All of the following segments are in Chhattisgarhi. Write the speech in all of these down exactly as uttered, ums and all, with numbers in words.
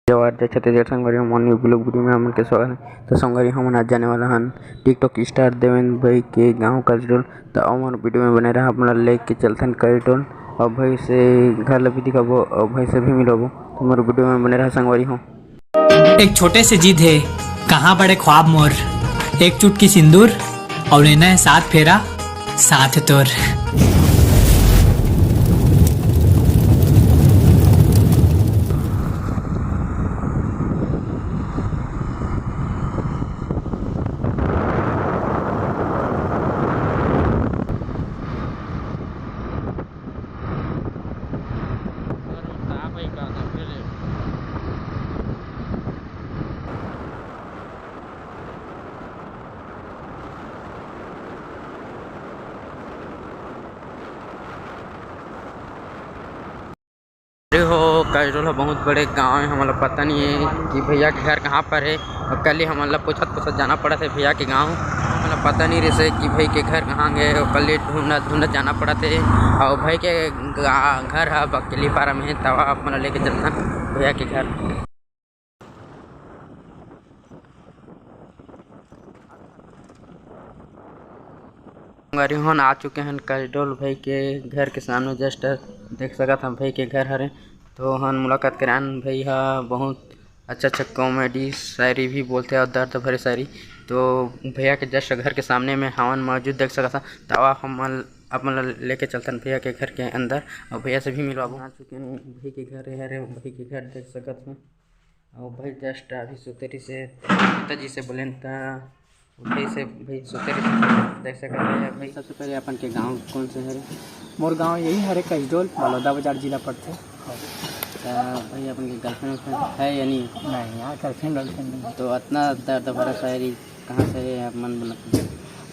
जवाहर, जय छत्तीसगढ़ संगवारी हो, मोर new vlog video में हमन के स्वागत है। तो संगवारी, हमन आज जाने वाला हन TikTok star देवेंद्र भाई के गांव कसडोल। तो हमन video में बने रहा, अपना लेके चलथन कसडोल और भाई से घर ला भी दिखाबो और भाई से भी मिलाबो। तो मोर video में बने रहा संगवारी हो। एक छोटे से जिद है, कहाँ बड़े ख्वाब मोर, एक चुटकी सिंदूर और लेना है सात फेरा साथ तोर। अरे हो, कसडोल ह बहुत बड़े गांव है, हमला पता नहीं है कि भैया के घर कहाँ पर है। और कल ही हमला पूछत पूछत जाना पड़त है भैया के गांव, हमला पता नहीं रहिसे कि भाई के घर कहाँ गए। और कल ही ढूंढत ढूंढत जाना पड़त है। और भाई के गा-, घर ह बकेली पारा में है, तवा आप मन लेके चलथन भैया के घर। संगवारी हो, आ चुके हन कसडोल भाई के घर के सामने। Just देख सकत हन भाई के घर हरे। तो हन मुलाकात करान, भाई ह बहुत अच्छा अच्छा comedy शायरी भी बोलथे और दर्द भरे शायरी। तो भैया के just घर के सामने में हवन मौजूद, देख सकत हन। तो आवा हमन अपन ला लेके चलथन भैया के घर के अंदर और भैया से भी मिलवाबो। आ चुके हन भाई के घर हरे, भाई के घर देख सकत हन। और भाई just अभी सुते रहिसे, पिताजी से बोलेन त उठे से भाई सुते रहिसे, देख सकत हन भाई। सबसे पहले अपन के गांव कौन से हरे? मोर गांव यही हरे, कसडोल, बलौदा बाजार जिला पड़थे। त भाई अपन के girlfriend वर्लफ्रेंड है या नहीं? नहीं यार, girlfriend वर्लफ्रेंड नहीं। तो अतना दर्द भरा शायरी कहाँ से आप मन बना?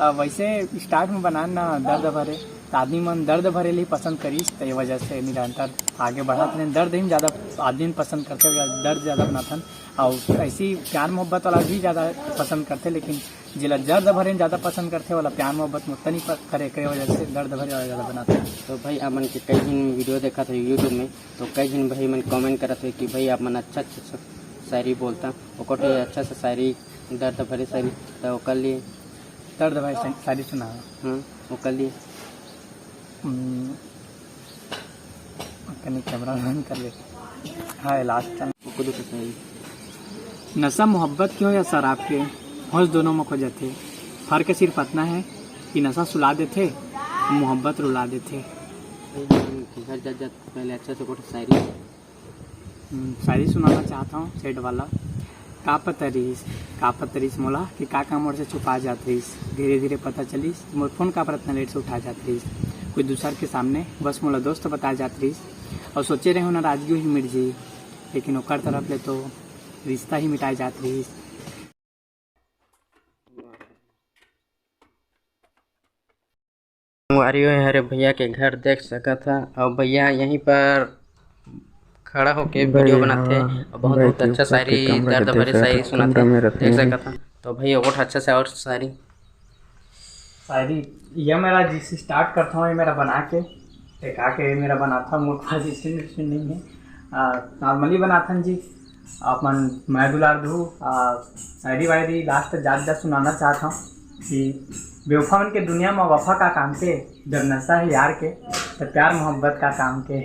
आ, वैसे start में बनान ना दर्द भरे, त आदमी मन दर्द भरे ले पसंद करिस, त ये वजह से निरंतर आगे बढ़त रहेन। दर्द ही ज़्यादा आदमी मन पसंद करथे, दर्द ज़्यादा बनाथन। और ऐसी प्यार मोहब्बत वाला भी ज़्यादा पसंद करथे, लेकिन जेला दर्द भरे ज़्यादा पसंद करथे, वाला प्यार मोहब्बत में उतना नहीं प-, करे, करे वजह से दर्द भरे वाला ज़्यादा बनाथे। तो भाई, आप मन के कई झन video देखत हो YouTube में, तो कई झन भाई मन comment करत हो कि भाई आप मन अच्छा अच्छा शायरी बोलता, ओकर अच्छा से शायरी, दर्द भरे शायरी, तो ओकर लिए दर्द भरे शा-, शायरी सुना। हम्म, ओकर लिए। हम्म, कनी camera on कर ले। हाँ, last time। ओकर दो शायरी। नशा मोहब्बत के हो या शराब के, होश दोनों में खो जाथे। फर्क सिर्फ अतना है कि नशा सुला देथे, मोहब्बत रुला देथे। घर जात जात पहले अच्छा से कोई शायरी। हम्म, शायरी सुनाना चाहत हूँ, सेठ वाला। का पता रहिस, का पता रहिस मोला कि का का मोर से छुपा जात रहिस। धीरे धीरे पता चलिस कि मोर फोन का पर अतना लेट से उठा जात रहिस। कोई दूसर के सामने बस मोला दोस्त बता जात रहिस, और सोचे रहे हूँ नाराजगी ही मिट जाही, लेकिन ओकर तरफ ले तो रिश्ता ही मिटाए जात रहिस। संगवारी हो, हरे भैया के घर देख सकत ह, और भैया यहीं पर खड़ा होके video बनाथे, और बहुत बहुत अच्छा शायरी, दर्द भरे शायरी सुनाथे, देख सकत ह। तो भैया, बहुत अच्छा से और शायरी। शायरी ये मेरा जिस start करता हूँ, ये मेरा बना के, एक आके मेरा बनाता हूँ, मोर पास instant नहीं है, normally बनाता हूँ जी। अपन मैं दुलार दू, आ, शायरी वायरी last तक जात जात सुनाना चाहत हूँ कि बेवफा मन के दुनिया में वफा का काम के, जब नशा है यार के, तो प्यार मोहब्बत का काम के।